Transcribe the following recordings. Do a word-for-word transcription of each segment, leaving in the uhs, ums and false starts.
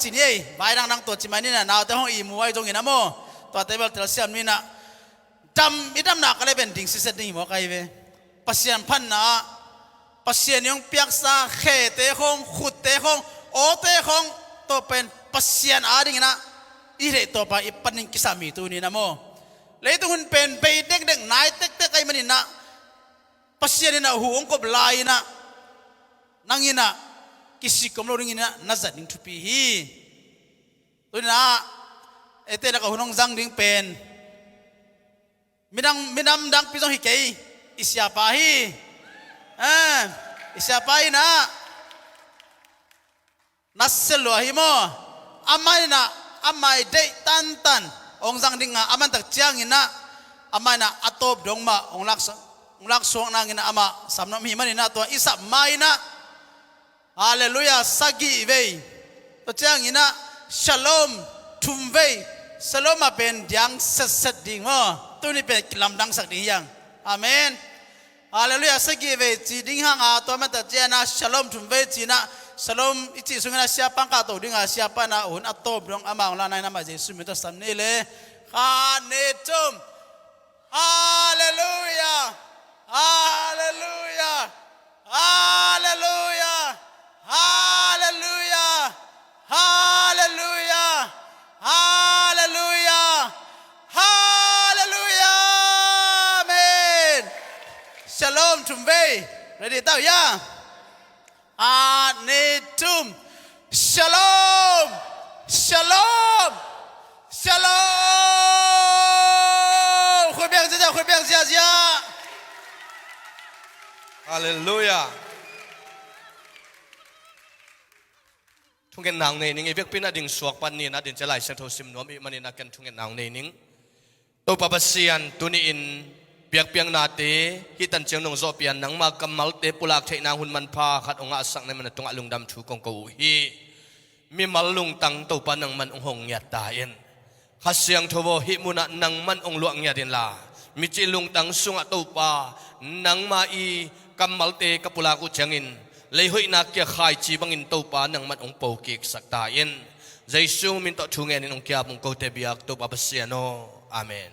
ci ni ei, vai dangdang tua ci mai ni na, naute hong ihmu ai zongin a maw, tuate bel telsiam ni na. Dam, i damna ka le pen ding siset ding hi maw ka hi ve. Pasian phatna ah, Pasian i hong piaksa khete khong, khutte khong, awte khong, tua pen Pasian adingin ah i deih tawpa i panin kisa mi tu ni na maw. Leitung hun pen bei dekdek, nai tektek ahih manin ah, Pasian in ah hu hong kop lai-in ah, nang in ah kisik om lo dingin ah na zat ding thupi hi. Tuni-in ah eite lakah hun hong zang ding pen minam, minam dangpi zong hi kei, i siapa hi. Eh, i siapa in ah na sia lua hi maw. Amah in ah, amah i deih tantan hong zang ding a, a man tak ciangin ah, amah in ah a tawp dong mah hong laksuak, hong laksuak nangin ah amah sam nuam hi manin ah, tua i sap ma-in ah, Halleluiah, sagih vei. Tua ciangin ah Shalom thum vei. Shalom a pen diang setset ding maw. Tuni pen kilamdangsak ding hi hang. Amen. Halleluiah, sagih vei ci ding hang a, tua man tak ciangin ah Shalom thum vei ci-in ah, Shalom i cih sungin ah siapa hong kahto ding a, siapa in ah hun a tawp dong amah hong la nangin ah amah Jesu min tawh sam ni le. Khat, nih, thum. Halleluiah! Halleluiah! Halleluiah! Halleluiah! Halleluiah! Halleluiah! Halleluiah! Amen. Shalom thum vei. Ready, tau ya. Khat, nih, thum. Shalom! Shalom! Shalom! Khut beng ziazia, khut beng ziazia. Halleluiah. Thungetna hong nei ning, i vekpi-in ah ding suak pan ni na, din ciang Lai Siangtho sim nuam i hih manin ah ken thungetna hong nei ning. Topa Pasian, tuni-in biakpiaknate hih tan ciang nong zawhpih a, nangma kammalte pulak theihna hun manpha khat hong ngahsak na hih manin a tungah lungdam thu kong ko uh hi. Mimal lungtang Topa nangman hong hong ngiat ta in. Kha Siangtho aw, hih munah nangman hong luah ngiat inla, mici lungtang sungah Topa, nangma i kammalte ka pulak uh ciangin, lei hoihna kia khaici bangin Topa nangman hong po kiksak ta in. Jesu min tawh thu ngenin hong ki-ap ung, kote biak Topa Pasian aw. Amen.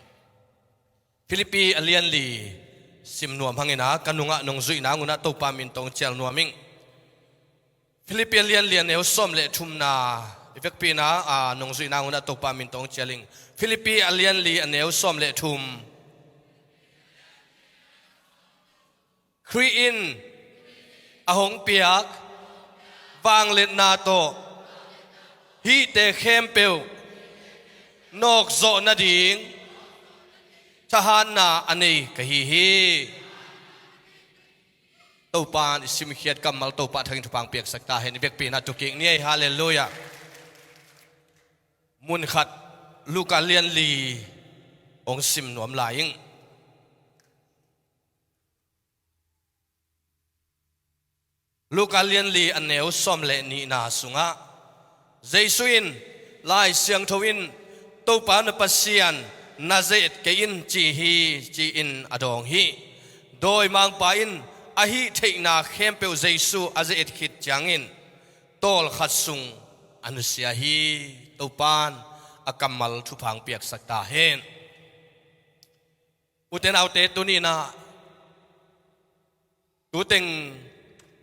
Philippi a lian li sim nuam hangin ah, ka nungah nong zuih nang un ah Topa min tawh hong cial nuam ing. Philippi a lian li a neu sawm le thumna, i vekpi-in ah, a, nong zuih nang un ah Topa min tawh hong cial ing. Philippi a lian li a neu sawm le thum. Khrih in a hong piak vangliatna tawh hihte khempeuh nawkzawh nading thahatna a nei ka hi hi. Topa in i simkhiat kammal Topa thangin thupha hong piaksak ta hen. I vekpi-in ah tu kik ni ei. Halleluiah. Mun khat Luka lian li hong sim nuam lai ing. Luka lian li a neu sawm le nihna sungah Jesu in, Lai Siangtho in, Topa na Pasian na ze-et kei in ci hi, ci-in a dawng hi. Dawimangpa in a hih theihna khempeuh Jesu a ze-et khit ciangin tawlkhat sung a nusia hi. Topa in a kammal thupha hong piaksak ta hen. Ute naute, tuni-in ah, tuteng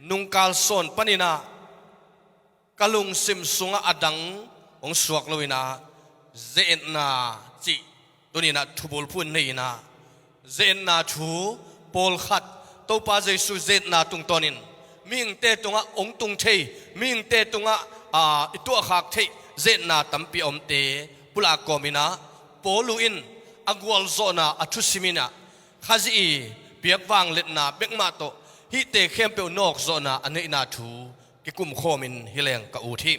nungkal sawn panin ah ka lungsim sungah a dang hong suak loin ah, ze-etna cih tuni-in ah thubulphuh nei-in ah, ze-etna thu pawlkhat, Topa Jesu ze-etna tungtawnin mihingte tungah hong tung thei, mihingte tungah, aa, i tuahkhak theih ze-etna tampi a omte pulak kawmin ah, Paulu in a gualzawhna a thusim in ah, Khazih i biak vangliatna bek mah tawh hihte khempeuh nawkzawhna a neihna thu kikumkhawmin hi leng ka ut hi.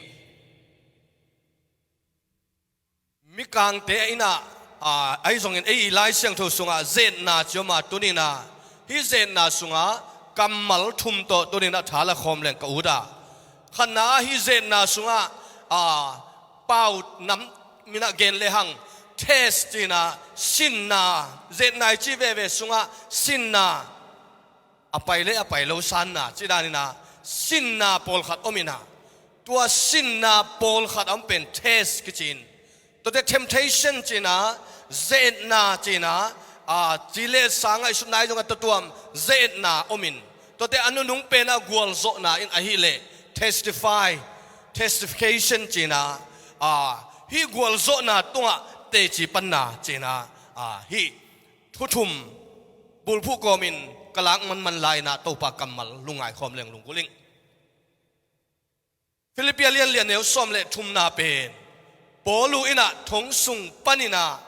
Mikangte in ah, aa, ahi zongin ei i Lai Siangtho sungah ze-etna ci om a, tuni-in ah hih ze-etna sungah kammal thum tawh tuni-in ah tha la khawm leng ka ut a. Khatna ah hih ze-etna sungah, aa, pau nam min ah gen lehang, test ci-in ah, sinna, ze-etna i cih veve sungah sinna, a pai le a pai lo sanna, cih danin ah sinna pawlkhat om in ah, tua sinna pawlkhat a om pen test kici in, tuate temptation ci-in ah, ze-etna ci-in ah, a, ci le sangah i sutna i zongah tuatuam ze-etna om in, tuate a nunung penah gualzawhna in ahih leh testify, testification ci-in ah, a, hih gualzawhna tungah teci panna ci-in ah, a, hih thu thum bulphuh kawmin ka lak manman lai-in ah Topa kammal lungngai khawm leng lunggulh ing. Filippi a lianlian neu sawm le thumna pen Paulu in ah thong sung panin ah,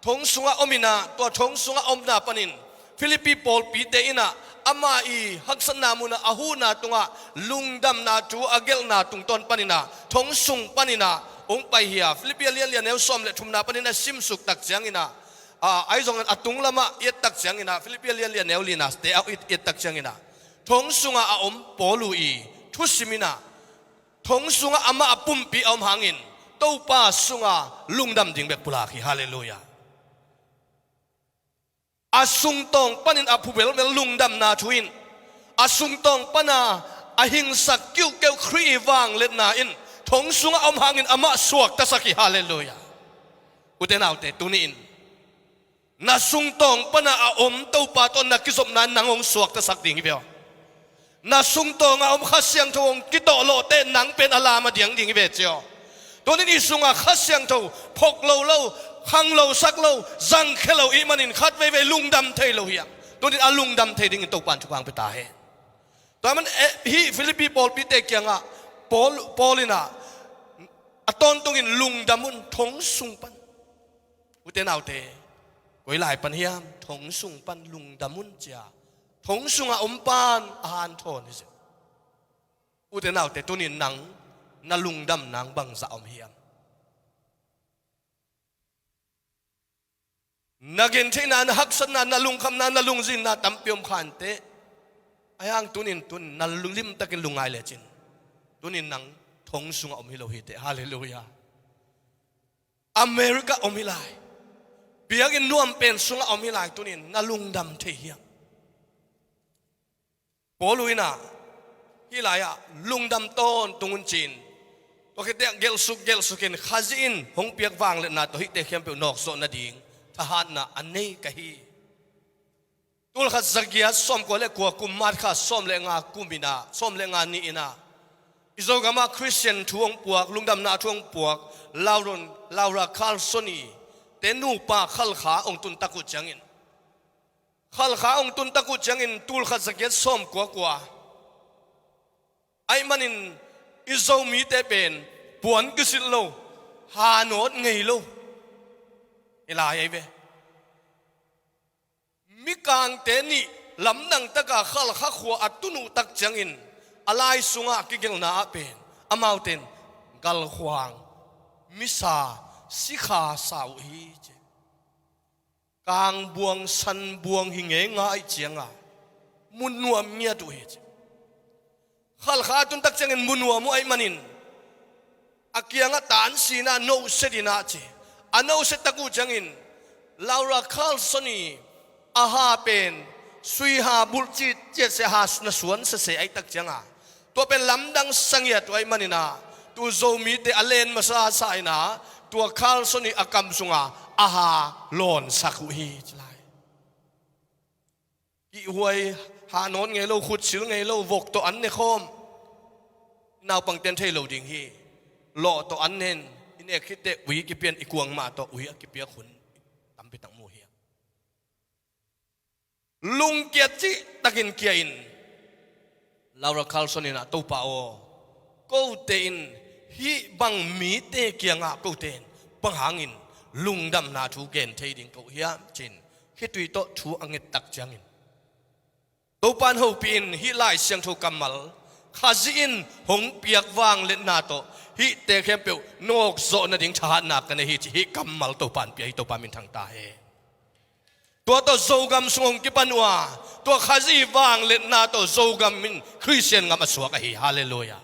thong sungah om in ah, tua thong sungah omna panin Filippi pawlpite in ah amah i haksatna munah a huhna tungah lungdamna thu a gelhna tungtawn panin ah thong sung panin ah hong pai hi a, Filippi a lianlian neu sawm le thumna panin a simsuk tak ciangin ah, a, ahi zongin a tung lamah i et tak ciangin ah, Filippi a lianlian neu lina te a i et tak ciangin ah, thong sungah a om Paulu i thusim in ah, thong sungah amah a pumpi a om hangin Topa sungah lungdam ding bek pulak hi. Halleluiah. A sungtawng panin a phu belbel lungdamna thu in, a sungtawng pana a hingsak kiuhkeuh Khrih i vangliatna in thong sungah a om hangin amah suaktasak hi. Halleluiah. Ute naute, tuni-in na sungtawng pana a om Topa tawh na kizopna nang hong suaktasak ding hi ve aw. Na sungtawngah om Kha Siangtho hong kitawhlawh teh nang pen a lam a diang ding hi ve ci aw. Tunin i sungah Kha Siangtho phok lo lo, khanglosak lo, zangkhia lo i hih manin khat veivei lungdam thei lo hiam? Tunin a lungdam thei dingin Topa in thupha hong pia ta hen. Tua ahih man, eh, hih Filippi pawlpite kiangah Paul, Paul in ah a tawntungin lungdam un thong sung pan. Ute naute, koi lai pan hiam thong sung pan lungdam un ci-a thong sungah om pan a hanthawn hi zen. Ute naute, tunin nang na lungdam nang bangzah om hiam? Na gentheihna, na haksatna, na lungkhamna, na lungzinna tampi om kha inteh. Ahi hang tunin, tunin na limtakin lungngai lecin, tunin nang thong sungah om hi lo hi teh. Halleluiah. America om hi lai, biakinn nuam pen sungah om hi lai, tunin na lungdam thei hiam? Paulu in ah hih lai-ah lungdam tawntung un ci-in, tua khit teh gelhsuk gelhsukin Khazih in hong piak vangliatna tawh hihte khempeuh nawkzawh nading thahatna a nei ka hi. Tulkhat zagiat sawmkua le kua kum, March kha sawm le nga kum in ah, sawm le nga ni in ah, i Zogamah Khristian thu hong puak, lungdamna thu hong puak Laura, Laura Carlson i te nupa Khalkha hong tun tak uh ciangin, Khalkha hong tun tak uh ciangin tulkhat zagiat sawmkua kua ahih manin i Zomite pen puan kisilh lo, hanawt ngei lo i lai ahi ve. Mikangte nih lamdang taka Khalkha khua a tun uh tak ciangin a lai sungah kigelhna ah pen amaute in galkhuang, misa, sikha sa uh hi ci. Kangbuang, sanbuang hi ngeingai cianga mu nuam ngiat uh hi ci. Khalkha a tun tak ciangin mu nuam uh ahih manin a kiangah tansin ah nohset in ah ci. A nohset tak uh ciangin Laura Carlson i a ha pen suiha bulh citciat se, a ha na suan sese ahih tak cianga tua pen lamdang sa ngiat uh ahih manin ah, tu Zomite a len masa sa in ah tua Carlson i a kam sunga a ha lawnsak uh hi ci lai. Kihhuai, hanawt ngei lo, khutsil ngei lo, vok tawh an nekhawm. Naupangten thei lo ding hi. Lawh tawh an nen, i nek khit teh ui kipian, i kuangmah tawh ui a kipiak hun tampi tak mu hi. Lungkiat cihtakin kia in Laura Carlson in ah, Topa aw, kote in hih bang mite kiangah kote in bang hangin lungdamna thu gen thei ding ka uh hiam ci-in khitui tawh thu a nget tak ciangin, Topa in hopih in hih Lai Siangtho kammal, Khazih in hong piak vangliatna tawh hihte khempeuh nawkzawh nading thahatna ka nei hi ci. Hih kammal Topa in pia hi, Topa minthang ta hen. Tua tawh Zogam sung hong kipan uh a, tua Khazih vangliatna tawh Zogam in Khristian gam a suak ahi. Halleluiah.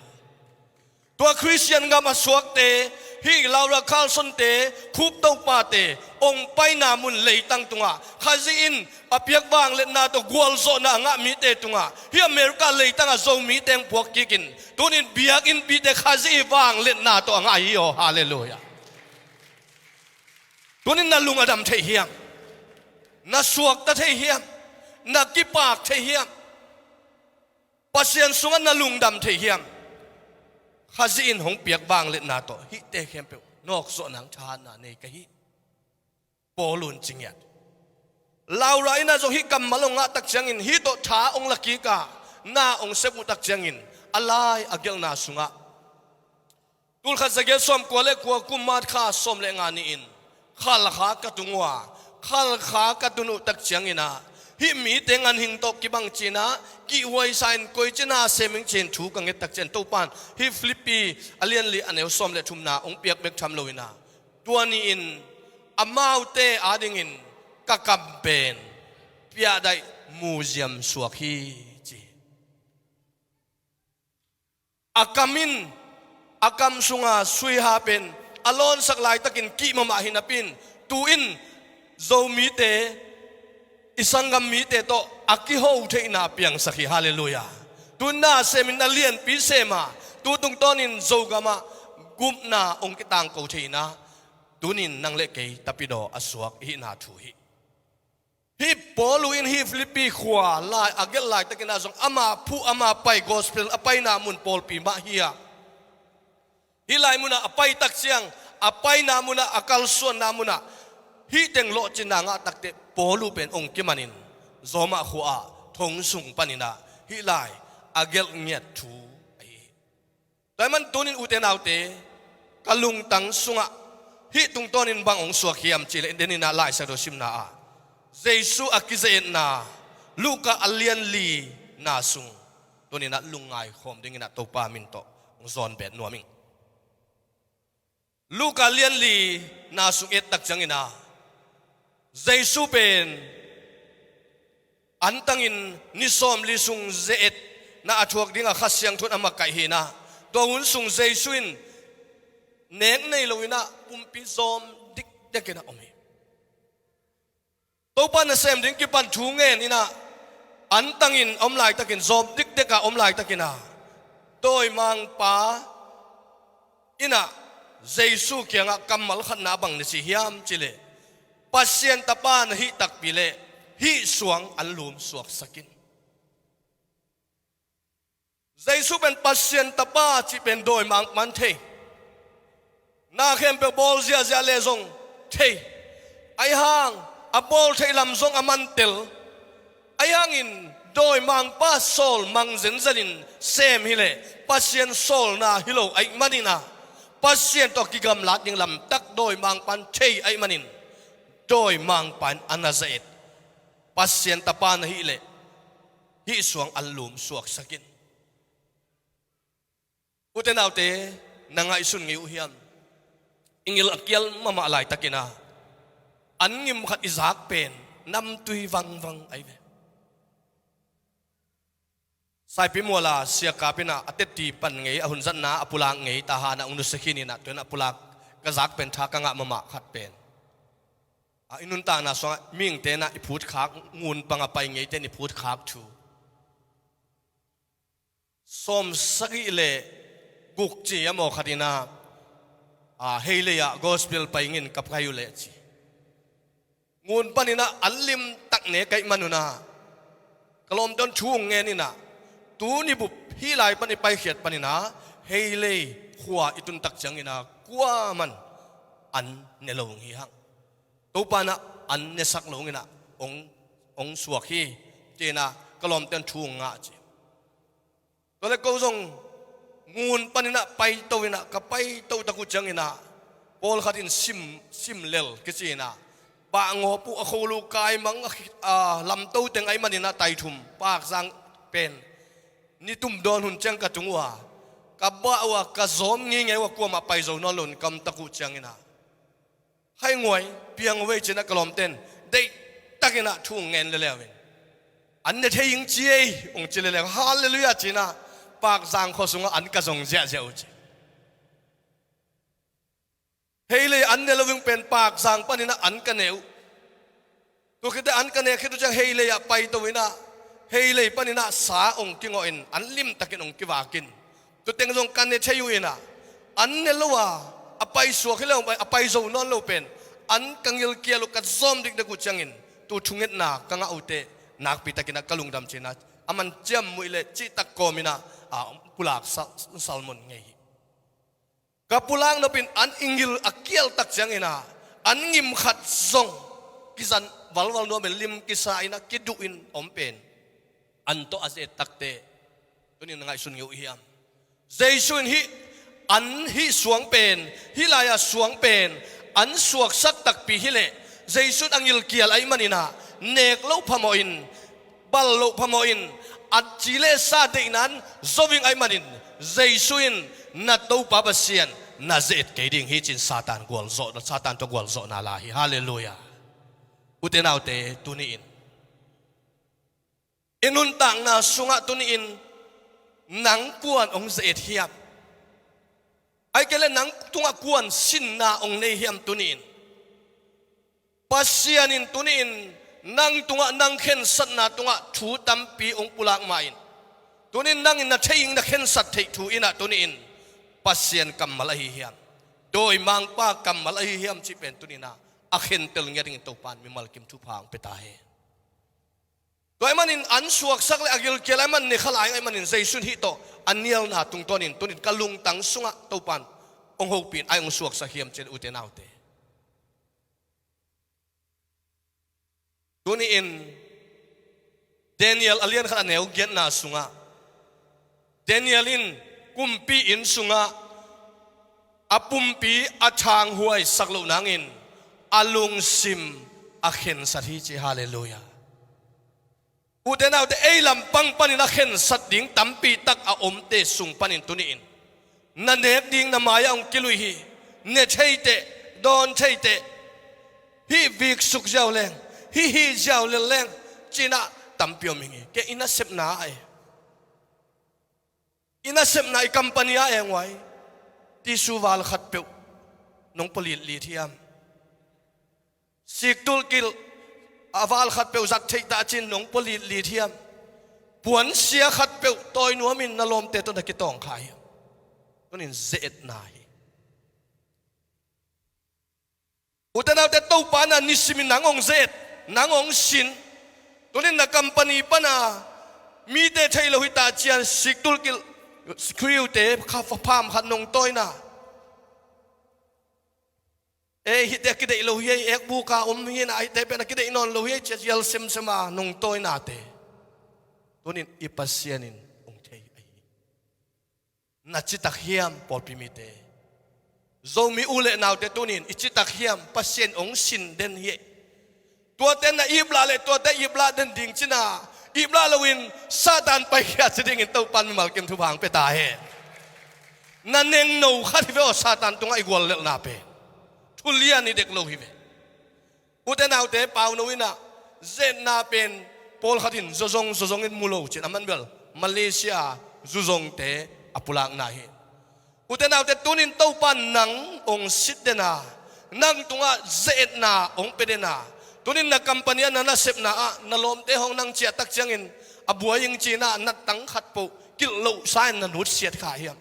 Tua Khristian gam a suakte, Hih Laura Carlson-te, Khup Topate hong paina mun leitang tungah Khazih in a piak vangliatna tawh gualzawhna a ngah mite tungah hih America leitangah Zomite hong puak kikin, tunin biakinnpite Khazih vangliatna tawh a ngah hi aw. Halleluiah. Tunin na lung a dam thei hiam? Na suakta thei hiam? Na kipak thei hiam? Pasian sungah na lungdam thei hiam? Khazih in hong piak vangliatna tawh hihte khempeuh nawkzawh nang thahatna nei ka hi. Paul un ci ngiat. Laura in ah zong hih kammal hong ngah tak ciangin hih tawh tha hong la kik a, na hong sep uh tak ciangin a lai a gelhna sungah, tulkhat zagiat sawmkua le kua kum March kha sawm le nga ni-in Khalkha ka tung uh a, Khalkha ka tun uh tak ciangin ah hih mite ganhing tawh kibang ci-in ah kihhuaisa in koici na sem ing ci-in thu ka nget tak ciang Topa'n hih Filippi a lianli a neu sawm le thumna hong piak bek tham lo-in ah, tua ni-in amaute adingin ka kam pen piahdaih muziam suak hi, ci. A kam in, a kam sunga suiha pen a lawnsak laitakin kih mahmah hi napi-in, tu-in Zomite, i sanggam mite tawh a kiho theihna piangsak hi. Halleluiah. Tu-in na semin na lianpi sema, tu tungtawnin Zogamah gupna hong kitangko thei-in ah, tunin nang le kei tapidaw a suak i hihna thu hi. Hih Paul in hih Filippi khua lai a gelh laitakin ah zong ama phuh ama pai gospel a paina mun pawlpi mah hi a, hih lai munah a pai tak ciang, a paina munah, a kalsuanna munah hih teng lawhcinna ngah takteh Paul pen hong kimanin Roma khua-ah thong sung panin ah hih lai a gelh ngiat thu ahi hi. Tua ahih man tunin ute naute, ka lungtang sungah hih tungtawnin bang hong suak hiam cih leh, denin ah Lai Siangtho simna ah Jesu a kize-etna Luka a lianlina sung tunin ah lungngai khawm dingin ah Topa min tawh hong zawn bet nuam ing. Luka lianlina sung et tak ciangin ah Jesu pen antangin ni sawmli sung ze-etna a thuak dingah Kha Siangtho in a makaih hi-in ah, tua hun sung Jesu in nek nei lo-in ah pumpi zawm dikdekin ah om hi. Topa nasem ding kipan thu ngen-in ah antangin a om laitakin, zawm dikdek a om laitakin ah dawimangpa in ah Jesu kiangah kammal khatna bang na ci hiam cih leh, Pasian Tapa na hih takpi leh hih suang an lum suaksak in. Jesu pen Pasian Tapa cih pen dawimangpa'n thei. Na khempeuh bawl ziahziah leh zong thei. Ahih hang a bawl theih lam zong a man tel. Ahih hangin dawimangpa sawl mang zenzenin sem hi leh Pasian sawlna hi lo ahih manin ah, Pasian tawh kigamlat ding lamtak dawimangpa'n thei ahih manin, dawimangpa in a na ze-et Pasian Tapa na hih leh hih suang an lum suaksak in. Ute naute, na ngaihsun ngei uh hiam? I ngil a kial mahmah laitakin ah an ngim khat i zak pen namtui vangvang ahi ve. Saipimual ah Sia Kap in ah a tetti pan ngei, a hunzatna a pulak ngei, Tahan ah hong nusia khin in ah, tua in ah pulak, ka zak pen tha ka ngah mahmah khat pen, a, i nuntakna sungah mihingte in ah i phutkhak, ngun pang a pai ngeite in i phutkhak thu. Sawmsagih le guk ci a maw khat in ah, a, Heilei ah gospel pai ingin ka pai uh leh ci. Ngun panin ah an limtak nek ahih manun ah ka lawmte'n thu hong ngen in ah, tuni bup hih lai pan i paikhiat panin ah Heilei khua i tun tak ciangin ah kuaman an ne lo hong hi hang. Topa'n ah an nesak lo hong in ah hong, hong suak hi, ci-in ah ka lawmte'n thu hong ngah ci. Tua leh ko zong ngun panin ah paito in ah, ka paito tak uh ciangin ah pawlkhat in sim, sim lel kici in ah, bah ngawp uh, a kholo kaimang, a, a lamto teng ahih manin ah taithum, Pakzang pen ni tum dawn hun ciang ka tung uh a, ka bah uh a, ka zawm ngeingei uh a, kuamah pai zo nawn loin ka om tak uh ciangin ah, "Hai nguai, piang uh ei," ci-in ah ka lawmte'n deihtakin ah thu hong ngen leuleu in, "An ne thei ing ci ei," hong ci leuleu, "Halleluiah," ci-in ah Pakzang khua sungah an ka zong ziahziah uh ci. Heilei an ne lo ing pen Pakzang panin ah an ka ne uh. Tua khit teh an ka nek khit uh ciang Heilei ah paito in ah, Heilei panin ah sa hong kingawh in an limtakin hong kivak in. Tua teng zong ka ne thei uh in ah, an ne lo a, a paisuak hi lo, a paizo nawn lo pen an ka ngilkial uh, ka zawm dikdek uh ciangin tua thungetna ka ngah uh teh nakpitakin ah ka lungdam ci-in ah, a man ciammuih leh cihtak kawmin ah, a, pulak sal, salmon ngei hi. Ka pulak nopin an i ngil a kial tak ciangin ah, an ngim khat zong kizan valval nuamin lim kisa in ah kiduh in om pen an tawh a ze-et takteh tunin na ngaihsun ngei uh hiam? Jesu in hih an, hih suang pen, hih lai-a suang pen an suaksak takpi hileh, Jesu in a ngilkial ahih manin ah nek loh phamawh in, bal loh phamawh in, a ci le sa deihna in zo ing ahih manin, Jesu in, "Na Topa Pasian na ze-et kei ding hi," ci-in Satan gualzawh, Satan tawh gualzawhna la hi. Halleluiah. Ute naute, tuni-in i nuntakna sungah tuni-in nang kuan hong ze-et hiam? Ahih kei leh nang tungah kuan sinna hong nei hiam tuni-in? Pasian in tuni-in nang tungah, nang khensatna tungah thu tampi hong pulak mah in, tuni-in nang in na thei ing, na khensat theih thu in ah tuni-in Pasian kammal ahi hiam? Dawimangpa kammal ahi hiam cih pen tuni-in ah a khentel ngiat dingin Topa in mimal kim thupha hong pia ta hen. Tua ahih manin an suaksak le a gilkial ahih manin, ne kha lai ahih manin, Jesu in hih tawh a nialna tungtawnin tuni-in ka lungtang sungah Topa in hong hopih in, ai hong suaksak hiam cih leh, ute naute, tuni-in Daniel a lian khat a neu giatna sungah, Daniel in kumpi inn sungah a pumpi a thanghuaisak loh nangin a lungsim a khensat hi ci. Halleluiah. Ute naute, ei lampang panin a khensat ding tampi tak a omte sung panin tuni-in na nek ding na mai-ah hong kiluih hi. Ne thei teh, dawn thei teh, hih viksuk ziau leng, hih hih ziau lel leng, ci-in ah tampi om ing hi. Kei i nasepna ah e, i nasepna, i company ah e, nguai, tissue val khatpeuh nong pua litlit hiam? Siktulkilh a val khatpeuh zat theih ta ci-in nong pua litlit hiam? Puansia khatpeuh tawi nuamin na lawmte tawh na kitawng kha hiam? Tuni-in ze-etna hi. Ute naute, Topa in ah nisimin nang hong ze-et, nang hong sin. Tuni-in na company pan a mite thei lo hi ta ciang, siktulkilh, screw te kha, pham khat nong tawina, ei, hihte a kideih lo hi ei, ekbuk a om hi na, hihte pen a kideih nawn lo hi ei, ci-a zial semsem a nong tawinate, tuni-in i Pasian in hong thei ahi hi. Na citak hiam, pawlpi mite? Zomi u le naute, tuni-in i citak hiam? Pasian hong sin den hi. Tuate na iplah le tuate iplah den ding cihna, iplah loin Satan paikhia ci dingin Topa in mimal kim thupha hong pia ta hen. Na nengno khat hi ve aw, Satan tungah i guallelhna pen. Thu lian i dek lo hi ve. Ute naute, pauno in ah, ze-etna pen pawlkhat in zozong, zozong in mu lo cin, a man bel Malaysia zozongte a pulakna hi. Ute naute, tuni-in Topa in nang hong sit den a, nang tungah ze-etna hong pia den a, tuni-in na company ah, na nasepna ah na lawmte hong nang ciahtak ciangin a buai ing ci-in ah na tang khat peuh kilh lohsa in na nutsiat kha hiam?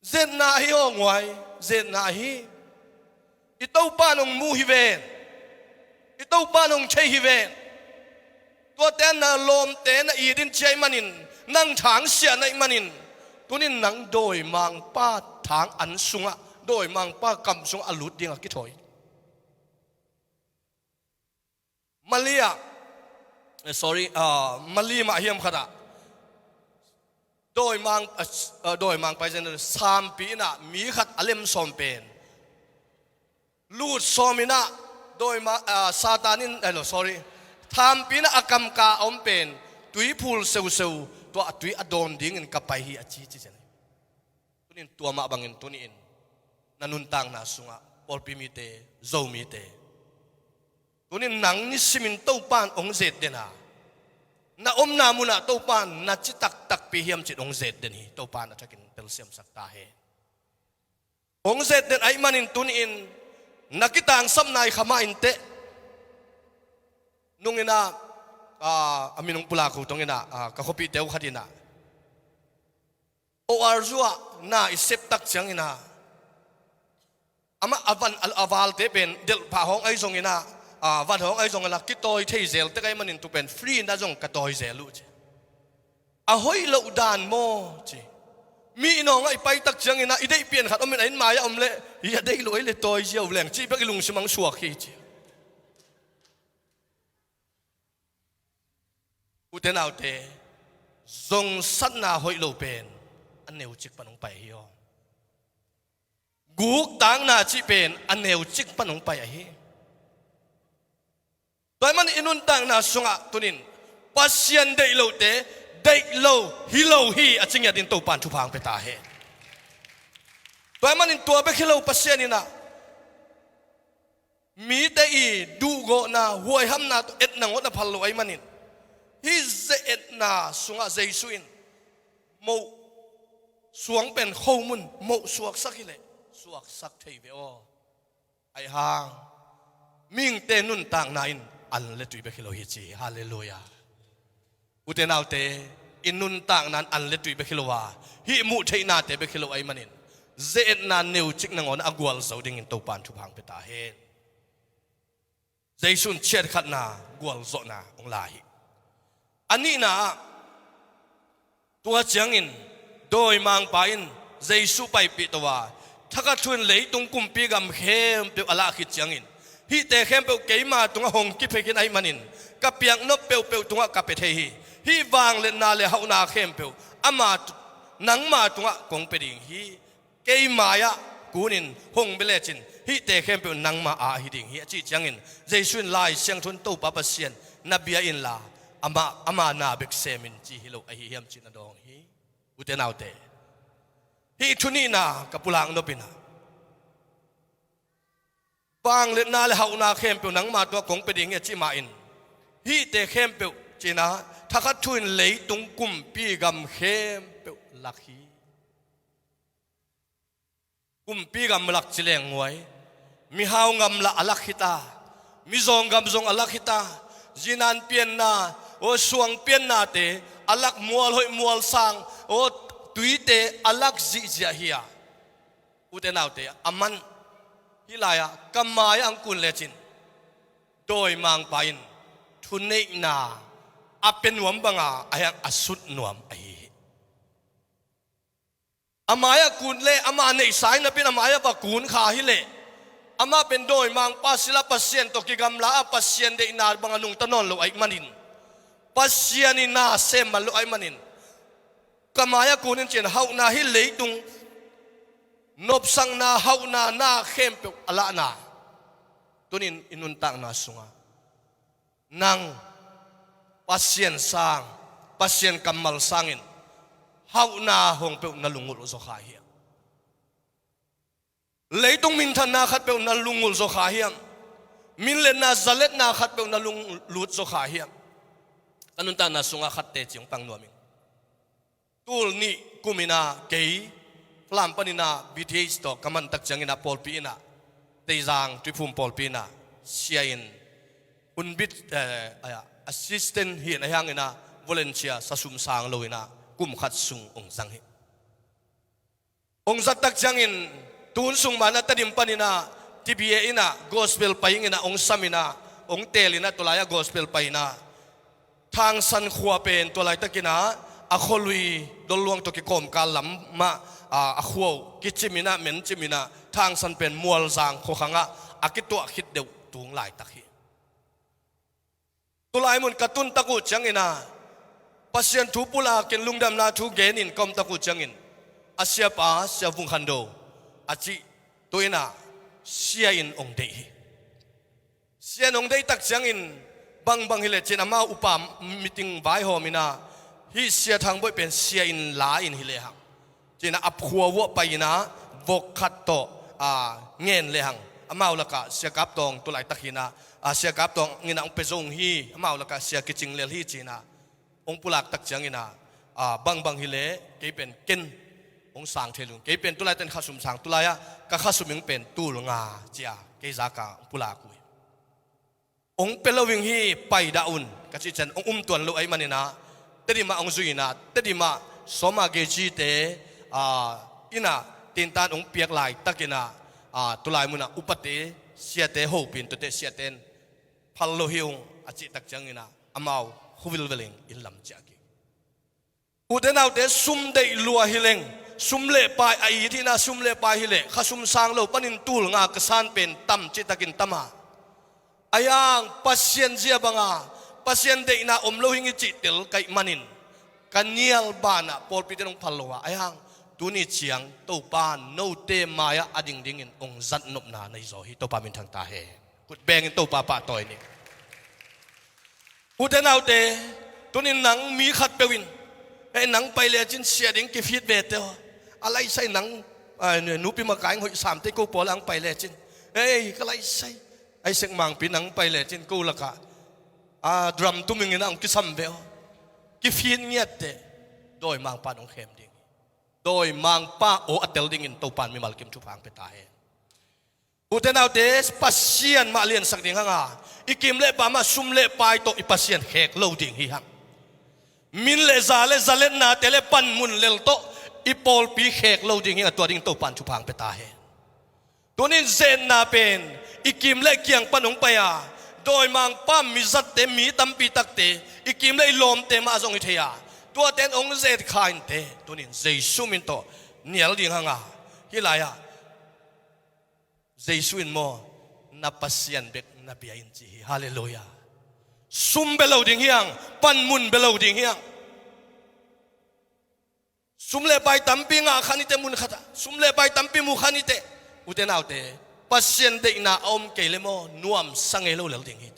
Ze-etna ahi aw nguai, ze-etna ahi. I Topa in hong mu hi ven. I Topa in hong thei hi ven. Tuate na lawmte na it in ci ahih manin, nang thangsiahna ahih manin, tuni-in nang dawimangpa thang an sungah, dawimangpa kam sungah a lut ding a kithawi. Mali ah, eh, sorry, ah, Mali mah hiam khat ah, dawimang, ah, s-, ah, dawimangpa i zen, sampi in ah mi khat a lem sawm pen lut sawm in ah, dawima-, ah, Satan in, eh, no, sorry, thampi in ah a kamka a om pen tui phul seuseu, tua a tui a dawn dingin ka pai hi, a ci, ci zen. Tuni-in tua mah bangin tuni-in na nuntakna sungah, pawlpi mite, Zomite, tuni-in nang nisimin Topa in hong ze-et den a, na omna munah Topa in na citak takpi hiam cih hong ze-et den hi. Topa in a thakin pel siamsak ta hen. Hong zet den ahih manin tuni-in na kitangsapna i kha mah inteh. Nungin ah, ah, a minung pulak uh tungin ah, ah, ka khuapihte uh khat in ah, O R zuah na i sep tak ciangin ah, amah a van, a, a valte pen delhpha hong ahi zongin ah, ah, van hong ahi zongin ah kitawi thei zel tek ahih manin tu pen free na zong ka tawi zel uh ci. A hoih loh dan maw ci. Mi i nawngah i pai tak ciangin ah i deih pian khat om in a inn mai-ah om leh, hi a deih loh ei le tawi ziau leng cih bek i lungsim ang suak hi ci. Ute naute, zongsatna hoih lo pen a neucik pan hong pai hi aw. Guktakna cih pen a neucik pan hong pai ahi. Tua ahih manin i nuntakna sungah tunin Pasian deih lote deih lo hi lo hi a ci ngiatin Topan thupha hong pia ta hen. Tua ahih manin tua bek hi lo Pasian in ah mite i duhgawhna, huaihamna tawh etna ngawt a phal lo ahih manin, hih ze-etna sungah Jesu in moh suang pen khomun moh suaksak hileh suaksak thei ve aw. Ahih hang mihingte nuntakna in an le tui bek hi lo hi ci hi. Halleluiah. Ute naute, i nuntakna in an le tui bek hi lo a, hih muh theihnate bek hi lo ahih manin ze-etna neucik nangawn a gualzo dingin Topan thupha hong pia ta hen. Jesu in chiatkhatna gualzawhna hong la hi. A nihna ah, tua ciangin dawimangpa in Jesu paipih to a, thakhat thu in leitung kumpi gam khempeuh a lah khit ciangin, hihte khempeuh keima tungah hong kipia khin ahih manin ka piaknop peuhpeuh tungah ka pia thei hi. Hih vangliatna le hauhna khempeuh ama tu-, nangma tungah kong pia ding hi. Kei mai-ah kunin hong bia lecin hihte khempeuh nangma aa hi ding hi a cih ciangin, Jesu in Lai Siangtho in Topa Pasian na bia inla amah, ama na bek sem in ci hi lo ahi hiam cih na dawng hi. Ute naute, hih thu nihna ka pulak nop in ah, vangliatna le hauhna khempeuh nangma tungah kong pia ding hi a cih mah in, hihte khempeuh ci-in ah thakhat thu in leitung kumpi gam khempeuh lak hi. Kumpi gam lak ci leng nguai, mihau gam lah a lak hi ta, mizawng gam zong a lak hi ta, zinan pianna, aw suang piannate a lak, mual hoih mual sang, aw tuite a lak zihziah hi a. Ute naute, a man hih lai-ah ka mai-ah ang kun lecin dawimangpa in thuneihna a pia nuam banga a hiang a sut nuam ahi hi. A mai-ah kun le ama neihsa in a pin a mai-ah va kun kha hileh, amah pen dawimangpa sila Pasian tawh kigamla a Pasian deihna banga nungta nawn lo ahih manin Pasian in na sem man lo ahih manin, ka mai-ah kun in ci-in hauhna hih leitung nopsakna hauhna na khempeuh a lahna. Tunin i nuntakna sungah nang Pasian sang, Pasian kammal sangin hauhna hong peuh na lungulh zaw kha hiam? Leitung minthanna khat peuh na lungulh zaw kha hiam? Minletna zaletna khat peuh na lunglut zaw kha hiam? Ka nuntakna sungah khatte ci hong pang nuam ing. Tul nih kum in ah kei Falam panin ah B T H tawh ka man tak ciangin ah pawlpi in ah, Teizang Tuiphum pawlpi in ah sia in, hun bit, eh, assistant hi in, a hiangin ah volunteer sa sum sang lo in ah kum khat sung hong zang hi. Hong zat tak ciangin tun sung man ah Tedim panin ah T B A in ah gospel pai in ah hong sam in ah, hong teel in ah, tua lai-ah gospel pai in ah Thangsan khua pen tua laitakin ah a khualui Donluang tawh kikawmkal lam mah, a, a khua uh kicim in ah, mencim in ah, Thangsan pen Mualzang khuakhang ah a kituah khit deuh tung laitak hi. Tulai mun ka tun tak uh ciangin ah Pasian thu pulakin lungdamna thu genin ka om tak uh ciangin, a siapa, Sia Vung Khan Do a cih tu in ah sia in hong deih hi. Sia in hong deih tak ciangin, bangbang hileh ci-in amau upa meeting vaihawm in ah, hih Sia Thang Boih pen sia in la in hi lehang, ci-in ah a khua uah pai in ah vok khat tawh, a, ngen lehang, amau lakah Sia Kap Tawng tu laitak hi in ah, a, Sia Kap Tawng in ah hong pia zo hi, amau lakah sia kicing lel hi ci-in ah hong pulak tak ciangin ah, a, bangbang hileh kei pen ken hong sang thei lo ing. Kei pen tulai ten khasum sang, tulai-ah ka khasum ing pen tul nga ci-a kei zaka hong pulak uh hi. Hong pia lo ing hi, paidah un ka cih ciang hong um tuan lo ahih manin ah, Tedim ah hong zui in ah, Tedim ah sawma gei cite, ah, inn ah tintan hong piak laitakin ah, ah, tulai munah upate, siate hopih in, tuate siate in phal lo hi ung a cih tak ciangin ah, amau khuvilvel in inn lam ciah kik. Ute naute, sum deih lua hi leng, sum le pai a it hi in ah, sum le pai hi leh khasum sang lo panin tul nga ka san pen tam cih takin tam a, ahi hang Pasian zia banga, Pasian deihna om lo hi ing i cih tel ka hih manin, ka nial banah pawlpite in hong phal lo a, ahi hang tuni ciang Topa note mai-ah a ding dingin hong zat nopna nei zaw hi. Topa min thang ta hen. Khut bengin Topa pahtawi ni. Ute naute, tunin nang mi khatpeuh in, ei, nang pai lecin sia ding kifit vete aw. A laisai nang, a, nupi makai hoih samte ko pawl ang pai lecin, ei, ka laisai. Ai sek mangpi nang pai lecin ko lakah, a, drum tumingin ang kisam ve aw. Kifit ngiatte, dawimangpa nong khem ding. Dawimangpa aw a tel dingin Topan mimal kim thupha ang pia ta hen. Ute naute, Pasian mah liansak ding hang a, i kim le pam ah sum le pai tawh i Pasian khek lo ding hi hang. Min le za le zaletnate le panmun lel tawh i pawlpi khek lo ding hi hang a, tua dingin Topan thupha ang pia ta hen. Tunin zetna pen i kim le kiang pan hong pai a, dawimangpa mizatte, mi tampi takte i kim le i lawmte mah zong hi thei a, tuate in hong zet kha inte. Tunin Jesu min tawh nial ding hang a, hih lai-ah Jesu in maw, na Pasian bek na bia in ci hi. Halleluiah. Sum bia lo ding hi hang, panmun bia lo ding hi hang. Sum le pai tampi ngah kha ni teh, mun khatah sum le pai tampi mu kha ni teh, ute naute, Pasian deihna a om kei le maw, nuamsa ngei lo lel ding hi teh.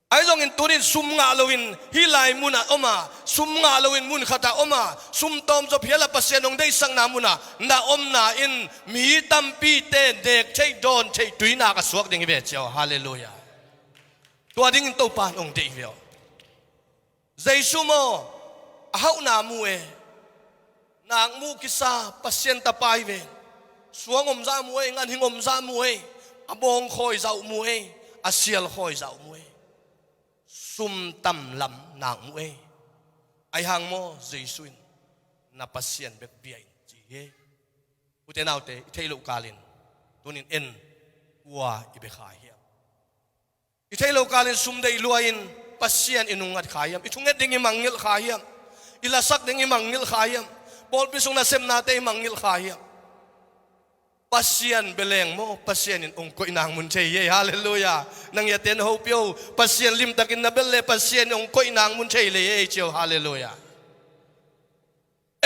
Ahi zongin tunin sum ngah loin hih lai munah om a, sum ngah loin mun khatah om a, sum tawmzaw phial a Pasian hong deihsakna munah na omna in mi tampite nek theih, dawn theih tuinak a suak ding hi ve cia aw. Halleluiah. Tua dingin Topa in hong deih hi ve aw. Jesu maw, a hauhna mu e. Nak mu kisa, Pasian tapa hi ve. Suang om zah mu e, ganhing om zah mu e. A bawng khawi zah uh mu e. A sial khawi zah uh mu e. Sum tam lam nak mu e. Ahi hang maw, Jesu in na Pasian bek bia in ci hi. Ute naute, i theih loh kalin tunin en, kua i bia kha hiam? I theih loh kalin sum deih lua-in Pasian i nungngat kha hiam? I thunget ding i mangngilh kha hiam? I lasak ding i mangngilh kha hiam? Pawlpi sung nasepnate i mangngilh kha hiam? Pasian bia leng maw, Pasian in hong koih nang mun thei hi. Halleluiah. Na ngiatte na hopih o. Pasian limtakin na bia le Pasian in hong koih nang mun thei le hi ci aw. Halleluiah.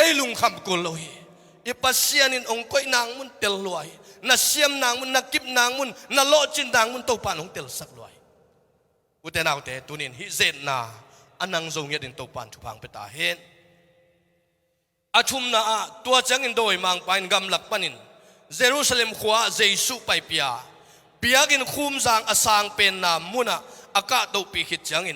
Ei lungkham kul lo hi. I Pasian in hong koih nang mun tel lua hi. Na siam nang mun, na kip nang mun, na lawhcin nang mun Topa in hong telsak lua hi. Ute naute, tunin hih zetna a nang zo ngiatin Topa in thupha hong pia ta hen. A thumna ah, tua ciangin dawimangpa in gamlak panin Jerusalem khua-ah Jesu paipih a, piakin khumzang a sang penna munah a kahtohpih khit ciangin,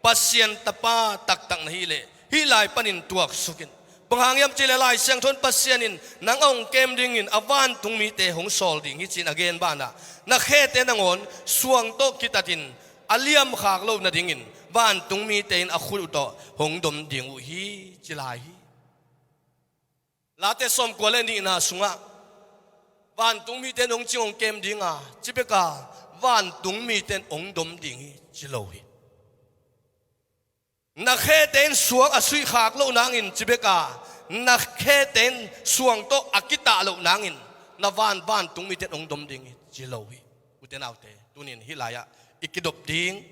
Pasian tapa taktak na hih leh hih lai panin tuaksuk in. Bang hang hiam cih leh Lai Siangtho in Pasian in nang a hong kem dingin a vantung mite hong sawl ding hi ci-in a gen banah, na khete nangawn suang tawh kitatin a liamkhak loh nadingin vantung mite in a khut uh tawh hong dom ding uh hi ci lai hi. Late sawmkua le nihna sungah vantung mite in hong cing hong kem ding a, ci bek a vantung mite in hong dom ding hi ci lo hi. Na khete in suang a suihkhak loh nangin ci bek a, na khete in suang tawh a kitah loh nangin na van, vantung mite in hong dom ding hi ci lo hi. Ute naute, tunin hih lai-ah i kidop ding,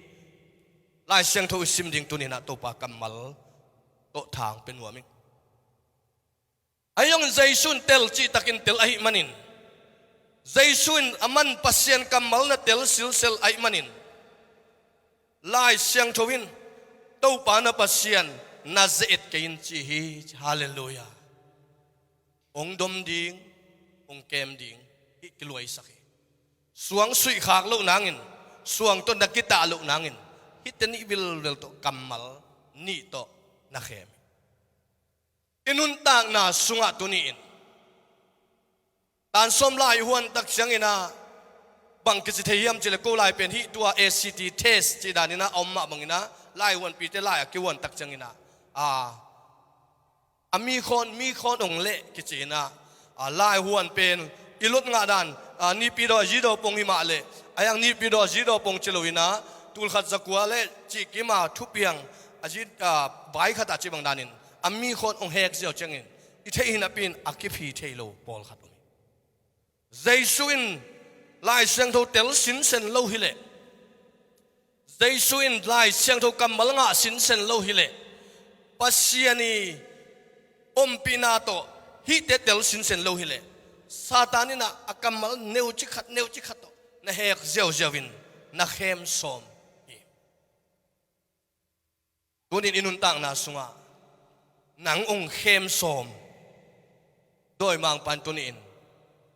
Lai Siangtho i sim ding tuninah Topa kammal tawh thang pia nuam ing. Ahi zongin Jesu in tel cihtakin tel ahih manin, Jesu in a man Pasian kammal na tel silsel ahih manin, Lai Siangtho in Topa na Pasian na ze-et kei in ci hi. Halleluiah. Hong dom ding, hong kem ding, hih kiluaisak hi. Suang suihkhak loh nangin, suang tawh na kitah loh nangin, hihte nih vilvel tawh kammal nih tawh na khem hi. I nuntakna sungah tuni-in tan sawm lai i huan tak ciangin ah bang kici thei hiam cih leh, ko lai pen hih tua A C T test cih danin ah a om mah bangin ah, lai huanpite lai a kihuan tak ciangin ah, a, a mi khawn, mi khawn ong leh kici-in ah, a, lai huan pen i lot ngah dan, a, Nihpidaw a zidaw pong hi mah leh, a yang Nihpidaw a zidaw pong ci loin ah, tul khat za kua leh cih kim a thupiang a zi, a, vai khat ah cih bang danin a mi khawn ong hek ziau ciangin, i theih hi napi-in a kiphi thei lo pawlkhat om hi. Jesu in Lai Siangtho tel sinsen lo hileh, Jesu in Lai Siangtho kammal ngah sinsen lo hileh, Pasian i ompihna tawh hihte tel sinsen lo hileh, Satan in ah a kammal neuci khat, neuci khat tawh na hek ziauziau in na khem sawm hi. Tunin i nuntakna sungah nang ong khem sawm, dawimangpa'n tuni-in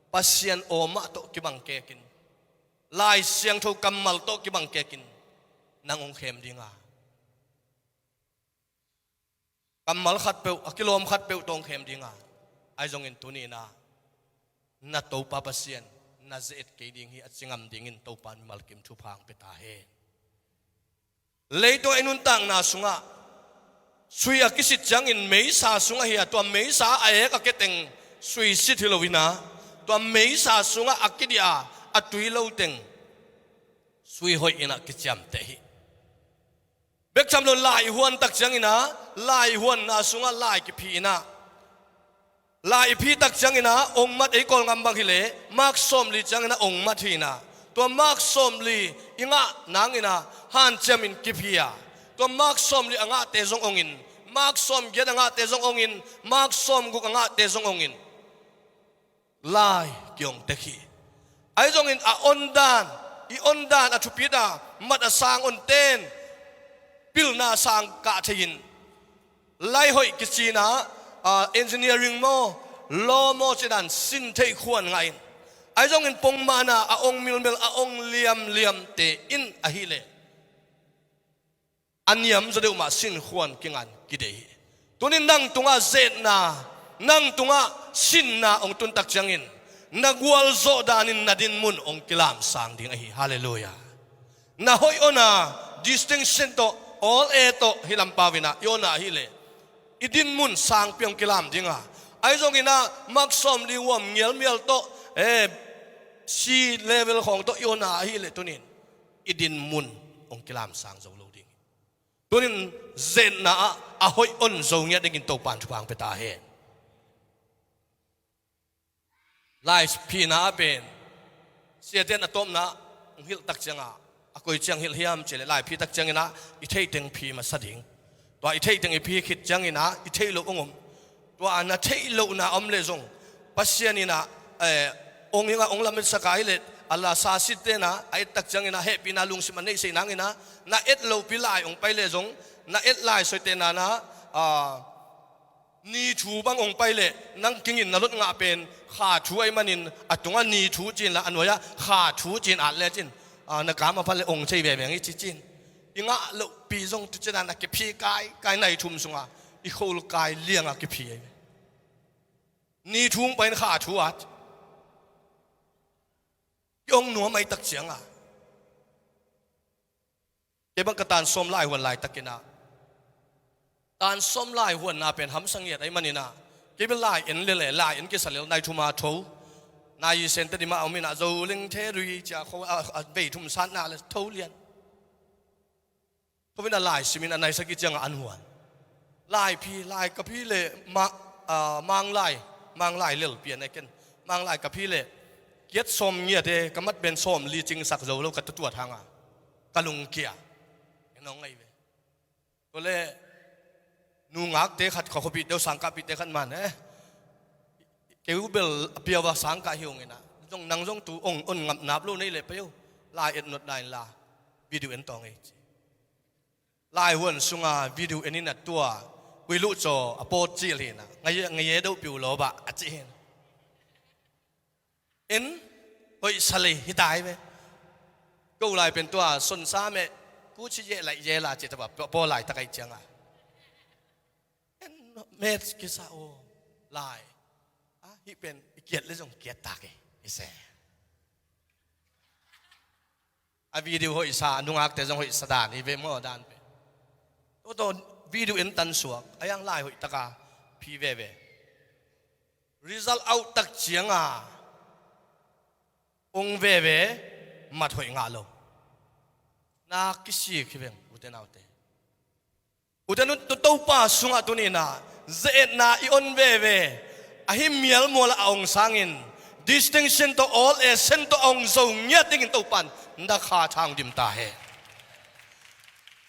Pasian aw mah tawh kibang kekin, Lai Siangtho kammal tawh kibang kekin nang ong khem ding a, kammal khat peuh, a kilawm khat peuh tawh ong khem ding a, ahi zongin tuni-in ah na Topa Pasian na ze-et kei ding hi, a ci ngam dingin Topa'n mimal kim thupha ong pia ta hen. Leitungah i nuntakna sungah sui a kisit ciangin meisa sung ahi a, tua meisa a ek a keteng sui sit hi loin ah, tua meisa sungah a kidiah a tui lo teng sui hoih in ah kiciamteh hi. Bek tham lo, lai i huan tak ciangin ah, lai i huanna sungah lai kiphi in ah, lai i phi tak ciangin ah ong mat, ei Kawlgam bang hileh mark sawmli ciangin ah ong mat hi in ah, tua mark sawmli i ngah nangin ah hanciamin kiphi a, tua mark sawmli a ngahte zong ong in, mark sawmgiat a ngahte zong ong in, mark sawmguk a ngahte zong ong in, lai ki-ong tek hi. Ahi zongin a on dan, i on dan a thupit a, mat a sang onte'n pilna sang kah thei-in, lai hoih kici-in ah, a, engineering maw, law maw cih dan sin theih khuan ngah in, ahi zongin pongmana a ong milmil, a ong liamliamte in ahih leh a niam zaw deuh mah sin khuan kingan kidei hi. Tunin nang tungah zetna, nang tungah sinna ong tun tak ciangin na gualzawh danin na dinmun ong kilamsang ding ahi. Halleluiah. Na hoih on a, distinction tawh, all A tawh hi lampau in ah i on a ahih leh, i dinmun sangpi ong kilam ding a, ahi zongin ah mark sawmli huam ngialmial tawh, eh, C level khawng tawh i on a ahih leh tunin i dinmun ong kilamsang zo lo ding hi. Tunin zetna ah a hoih on zo ngiat dingin Topa'n thupha ong pia ta hen. Lai phina ah pen siate'n a tawpna ah ong hilh tak ciangah, a koi ciang hilh hiam cih leh, lai phi tak ciangin ah i theih teng phi masa ding. Tua i theih teng i phi khit ciangin ah i theih loh ong om. Tua na theih lohna om leh zong Pasian in ah, eh, ong ing a ong lametsak a, ahih leh a la sasitte'n ah a et tak ciangin ah hehpihna lungsim a neihsei nangin ah, na et lohpi lai ong pai leh zong, na et lai sawite na na, ah, ni thu bang ong pai leh, nang kingin na lot ngah pen kha thu ahih manin, a tungah ni thu ci inla, a nuai-ah kha thu ci-in at lecin, ah, na kam a pha leh ong thei veve ing ci ci-in. I ngah lohpi zong tu ciangah na kiphi kaikai, nai thum sungah i khol kai liangah kiphi ahi ve. Ni thu ong pai-in kha thu at, ki-ong nuam ahih tak ciangah. Kei bang ka tan sawm lai huan laitakin ah, tan sawm lai huanna pen hamsa ngiat ahih manin ah, kei bel lai en lel e, lai en kisa lel, nai thum a tho. Nai i sente dim a om in ah, zo leng the rui cia kho a, a vei thum satna le tho lian. Tho in ah lai sim in ah, nai sagih ciangah an huan. Lai phi, lai ka phi leh ma-, ah, Manglai, Manglai lel pian e ken. Manglai ka phi leh giat sawm ngiat e, ka mat pen sawmli cingsak zo lo, ka tutuat hangah ka lungkia. Ken ong ngai ve. Tua leh nungakte khat, ka khuapihte uh, sangkahpihte khat man e, kei uh bel a piau a sangkah hi ung in ah, zong nang zong tu ong on ngap nap lo nei leh pei uh, lai et notna inla video en tawng ei ci. Lai huan sunga video en in ah, tua Khuiluhcaw a pawt cil hi in ah, ngai, ngai e, dohpi uh lawbah a ci hi in ah. En hoih sa lei hi ta hi ve. Ko lai pen tua sonsa meh, kuci yeh laih yeh la ci ta ba, paw laitak ahih ciangah. En Maths kisa aw, lai. Ah, hih pen i kiat le zong kiat tak e, i se. A video hoihsa, a nungakte zong hoihsa dan hi ve maw, dan pen. Tua tawh video en tan suak, a yang lai hoih taka phi veve. Result out tak cianga ong veve, mat hoih ngah lo. Na kisik hi veng, ute naute. Ute nu, tu Topa sungah tuninah ze-etna i on veve, ahi mialmual a ong sangin distinction tawh, all A sen tawh a ong zo ngiat dingin Topan na kha thang dim ta he.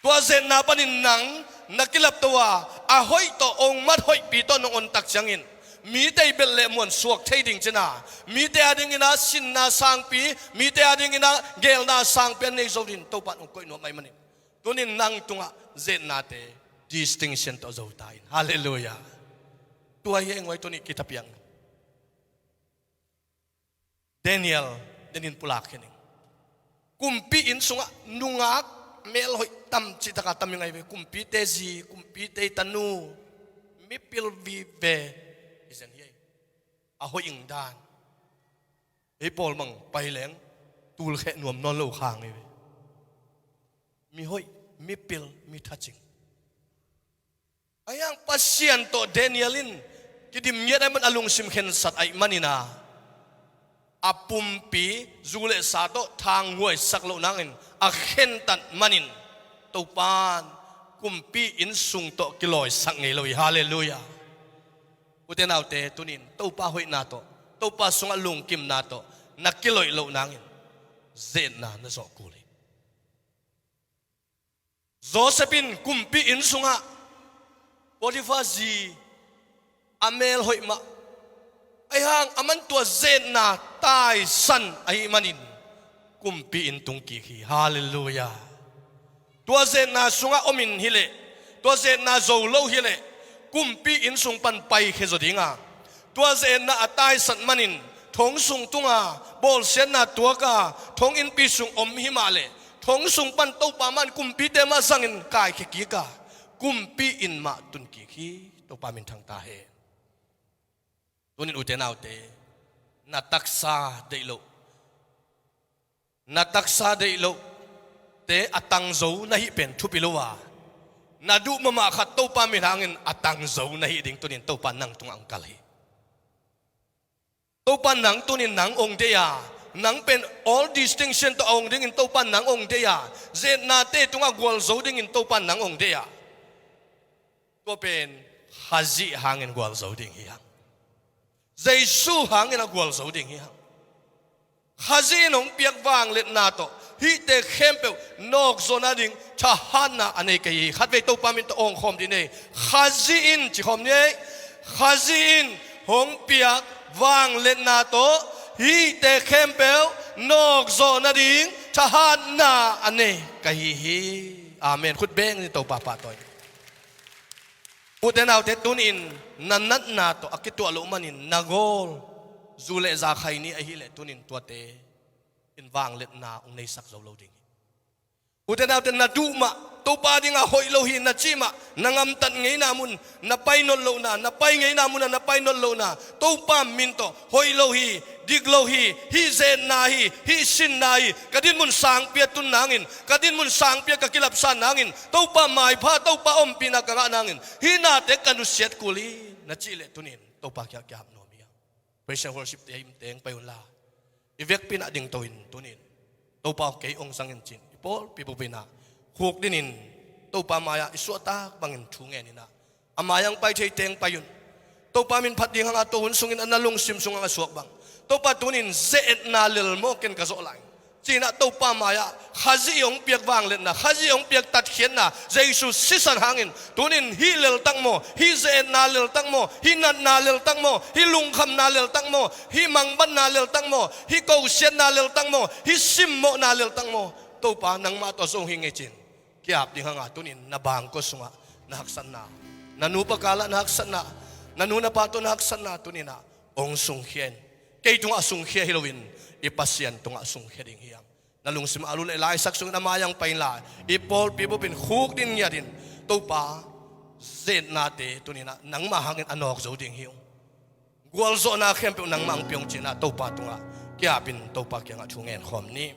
Tua ze-etna panin nang na kilapto a, a hoih tawh ong mat hoihpi tawh nong on tak ciangin mite i belh le muan suak thei ding cina, mite a dingina sinna sangpi, mite a dingina gelna sangpi a nei zo din Topan ong koih nuam ahi manin, tunin nang tungah ze-etnate distinction tawh zo ta in. Halleluiah. Tua hi eng vai tunih kithapiang. Daniel, denin pulak khen ing. Kumpi inn sungah nungak melhoih tam citaka tam i ngai ve. Kumpite zi, kumpite tanu, mipil vive i zen hi. A hoih ing dan. Ei pawl mang pai leng tulkheh nuam nawn lo khang i ve. Mi hoih, mipil, mi thacing. A hiang Pasian tawh Daniel in kidim ngiat ahi man a lungsim khensat ahi manina, a pumpi zu le sa tawh thanghuaisak loh nangin a khentat manin Topan kumpi inn sung tawh kilawisak ngei lo hi. Halleluiah. Ute naute, tunin Topa hoihna tawh, Topa sungah lungkimna tawh na kiloih loh nangin ze-etna na zawh kul hi. Joseph in kumpi inn sungah Potiphar zi a mel hoih mah, ahi hang a man tua ze-etna taisan ahi manin kumpi inn tung kik hi. Halleluiah. Tua ze-etna sungah om in hileh, tua ze-etna zo lo hileh kumpi inn sung pan paikhia zaw dinga, tua ze-etna a taisan manin thong sung tunga bawlsiatna tuaka thong innpi sung om hi mah leh, thong sung pan Topa man kumpite mah zangin kaikhia kika kumpi inn mah tun kik hi. Topa minthang ta hen. Tunin ute naute, na taksa deih loh, na taksa deih loh te a tangzo na hih pen thupi lo a, na duh mahmah khat Topa min hangin a tangzo na hih ding tunin Topa nang tungah ang kal hi. Topa nang tunin nang ong deih a, nang pen all distinction tawh a ong dingin Topa nang ong deih a, ze-etnate tungah gualzo dingin Topa nang ong deih a, tua pen Khazih hangin gualzo ding hi hang. Jesu hangin a gualzo ding hi hang. Khazih in hong piak vangliatna tawh hihte khempeuh nawkzawh nading thahatna a nei ka hi hi. Khatvei Topa min tawh awngkhawm dih ni. Khazih in, ci khawm ni ei. Khazih in hong piak vangliatna tawh hihte khempeuh nawkzawh nading thahatna a nei ka hi hi. Amen. Khut beng ni Topa pahtawi. Ute naute, tunin na natna tawh a kituah loh manin na gawl zu le za khai ni ahileh tunin tuate in vangliatna hong neisak zo lo ding hi. Ute naute, na duh mah, Topa dingah hoih lo hi na cih mah, na ngamtat ngeina mun na pai nawn lohna, na pai ngeina munah na pai nawn lohna, Topa min tawh hoih lo hi, dik lo hi, hih ze-etna hi, hih sinna hi, ka dinmun sangpi a tun nangin, ka dinmun sangpi a ka kilapsan nangin, Topa maipha, Topa ompihna ka ngah nangin hih nate ka nusiat kul hi na cih leh tunin Topa kiang kihap nuam hi. Praise and worship te a im teng pai unla, i vekpi-in ah dingto in tunin Topa aw, kei ong zangin cin i pawlpi bupin ah khukdinin Topa mai-ah i suahtak bangin thu ngenin ah a mai-ah ong pai thei teng pai un. Topa min phat ding hanga tua hun sungin a na lungsim sungah a suak bang, Topa tunin ze-etna lel maw, ken ka zawh lai, ci-in ah Topa mai-ah Khazih hong piak vangliatna, Khazih hong piak tatkhiatna, Jesu sisan hangin tunin hih leltak maw, hih ze-etna leltak maw, hih natna leltak maw, hih lungkhamna leltak maw, hih mangbatna leltak maw, hih kosiatna leltak maw, hih simmawhna leltak maw, Topa nangmah tawh zong hi ngei cin. Kiap ding hanga tunin na bangkua sungah na haksatna, na nupa kalah na haksatna, na nu na pa tawh na haksatna tunin ah hong sungkhia in. Kei tungah sungkhia hi loin i Pasian tungah sungkhia ding hi hang. Na lungsim a lu le laisak sungin a mai-ah ong pai inla, i pawlpi bupin khukdin ngiatin, Topa, zetnate tuninah nangmah hangin a nawk zo ding hi ung. Gualzawhna khempeuh nangmah hong pia ung cinah Topa tungah kiapin Topa kiangah thu ngen khawm ni.